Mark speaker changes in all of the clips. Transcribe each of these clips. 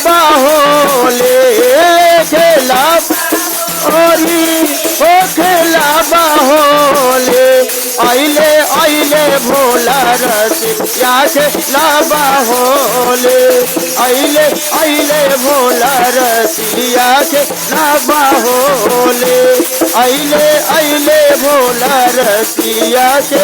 Speaker 1: होले खेला ओरी ओ खेला होले आइले आइले भोला रसिया खेला होले आइले आइले भोला रसिया खेला होले आइले आइले भोला रसिया के।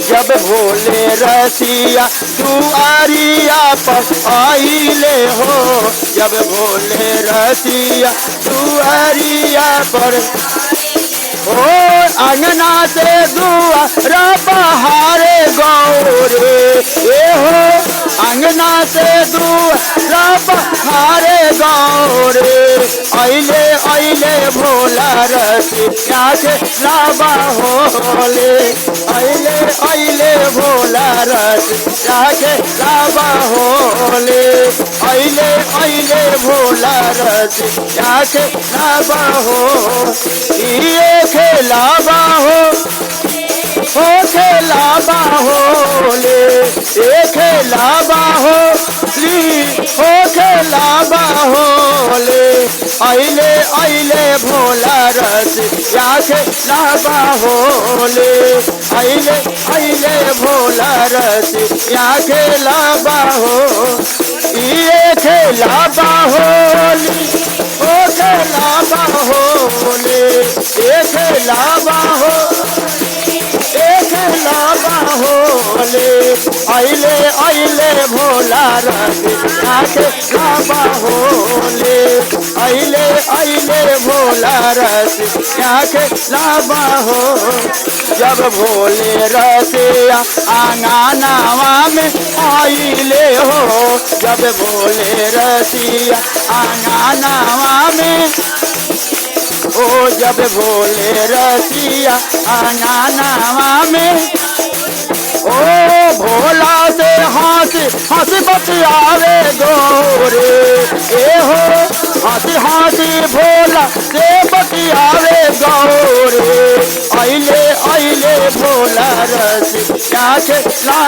Speaker 1: जब भोले रसिया दुआरिया पर आइले हो, जब भोले रसिया दुआरिया पर ओ अंगना से दुआरा बहारे गौरे ए हो अंगना से दुआरा बहारे गौरे आइले आइले भोला रसिया खेला होले आइले आइले भोला रसिया खेला होले आइले आइले भोला रसिया खेला हो ये खेला हो खेला होले ए खेला हो ली हो खेला होले आइले आइले भोला रसिया खेला होले आइले आइले भोला रसिया खेला हो ये खेला होली ओ खेला होले ए खेला हो होले आइले आइले भोला रसिया खेला होले आइले आइले भोला रसिया खेला हो। जब भोले रसिया आंगनवा में आइले हो, जब भोले रसिया आंगनवा में ओ जब भोले रसिया आंगनवा में ओ भोला से हंस हंस बतियावे गोरे ए हो हंस हंस भोला से बतियावे गौरे आइले आइले भोला रसिया खेला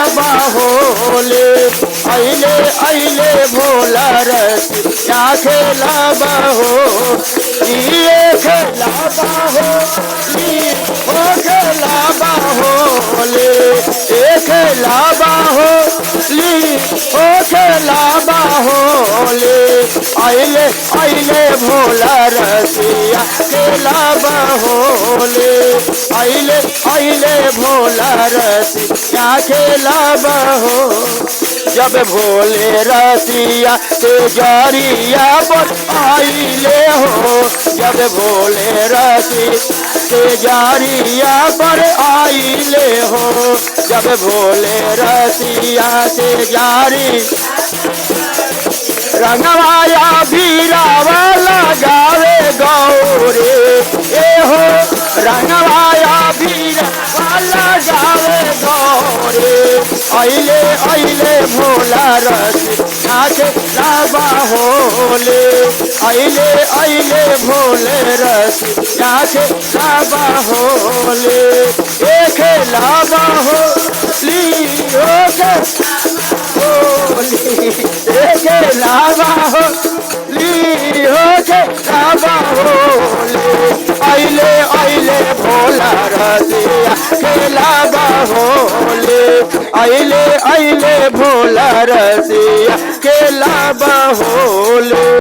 Speaker 1: होले आइले आइले भोला रसिया खेला हो ये खेला हो ओ खेला होले ए खेला हो ली ओ खेला होले आइले आइले भोला रसिया खेला होले आइले आइले भोला रसिया खेला हो। जब भोले रसिया से जरिया पर आइले हो, जब भोले रसिया से जरिया पर आइले हो, जब भोले रसिया से जारी रंगवाया भीरावा लगावे गौरे ए हो रंगवाया भीरावा लगावे गौरे आइले आइले भोला रसिया खेला होले आइले आइले भोले रसिया खेला होले ए खेला हो ली ओ होली ए खेला हो ली हो खेला होले आइले आइले भोला रसिया खेला होले आइले आइले भोला रसिया खेला